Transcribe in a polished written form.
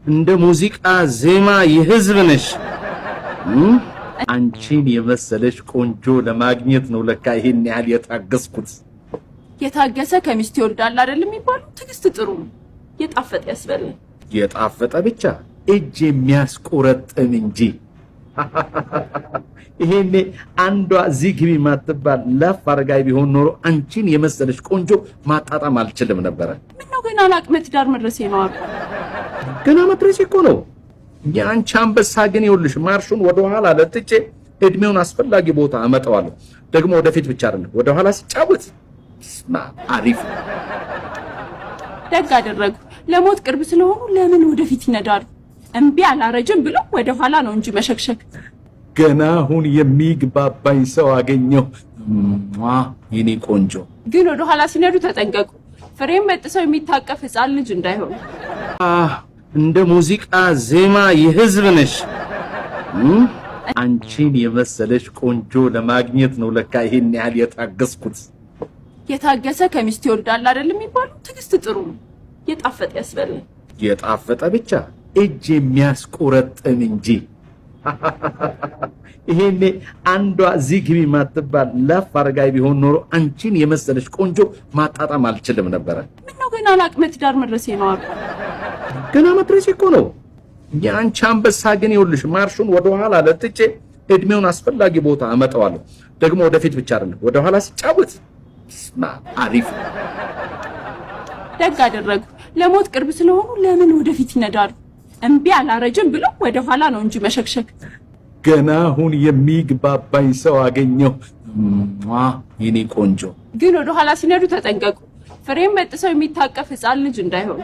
እንደ ሙዚቃ ዜማ የህዝብ ነሽ። አንቺን የመሰለሽ ቆንጆ ለማግኘት ነው ለካ ይሄን ያህል የታገስኩት። የታገሰ ከሚስት ይወልዳል አይደል የሚባለው? ትዕግስት ጥሩ ነው። የጣፈጠ ያስበላል። የጣፈጠ ብቻ እጅ የሚያስቆረጥም እንጂ። ይሄኔ አንዷ እዚህ ግቢ ማትባል ለፍ አድርጋኝ ቢሆን ኖሮ አንቺን የመሰለሽ ቆንጆ ማጣጣም አልችልም ነበረ። ምነው ገና ለአቅመ ትዳር መድረሴ ነው አሉ። ገና መድረሴ እኮ ነው። የአንቺ አንበሳ ግን ይኸውልሽ ማርሹን ወደኋላ ለጥጬ እድሜውን አስፈላጊ ቦታ አመጣዋለሁ። ደግሞ ወደፊት ብቻ አይደለም፣ ወደኋላ ሲጫወት ስማ አሪፍ። ደግ አደረጉ። ለሞት ቅርብ ስለሆኑ ለምን ወደፊት ይነዳሉ? እምቢ አላረጅም ብለው ወደኋላ ነው እንጂ መሸክሸክ። ገና አሁን የሚግባባኝ ሰው አገኘሁ። የኔ ቆንጆ። ግን ወደኋላ ሲነዱ ተጠንቀቁ። ፍሬም በጥሰው የሚታቀፍ ሕፃን ልጅ እንዳይሆኑ። እንደ ሙዚቃ ዜማ የህዝብ ነሽ። አንቺን የመሰለሽ ቆንጆ ለማግኘት ነው ለካ ይሄን ያህል የታገስኩት። የታገሰ ከሚስት ይወልዳል አይደል የሚባለው? ትዕግስት ጥሩ ነው። የጣፈጠ ያስበላል። የጣፈጠ ብቻ እጅ የሚያስቆረጥም እንጂ። ይሄኔ አንዷ እዚህ ግቢ ማትባል ለፍ አድርጋኝ ቢሆን ኖሮ አንቺን የመሰለሽ ቆንጆ ማጣጣም አልችልም ነበረ። ምነው ገና ለአቅመ ትዳር መድረሴ ነው አሉ። ገና መድረሴ እኮ ነው። የአንቺ አንበሳ ግን ይኸውልሽ ማርሹን ወደኋላ ለጥጬ እድሜውን አስፈላጊ ቦታ አመጣዋለሁ። ደግሞ ወደፊት ብቻ አይደለም፣ ወደኋላ ሲጫወት ስማ አሪፍ። ደግ አደረጉ። ለሞት ቅርብ ስለሆኑ ለምን ወደፊት ይነዳሉ? እምቢ አላረጅም ብለው ወደኋላ ነው እንጂ መሸክሸክ። ገና አሁን የሚግባባኝ ሰው አገኘሁ። የኔ ቆንጆ። ግን ወደኋላ ሲነዱ ተጠንቀቁ። ፍሬም በጥሰው የሚታቀፍ ሕፃን ልጅ እንዳይሆኑ።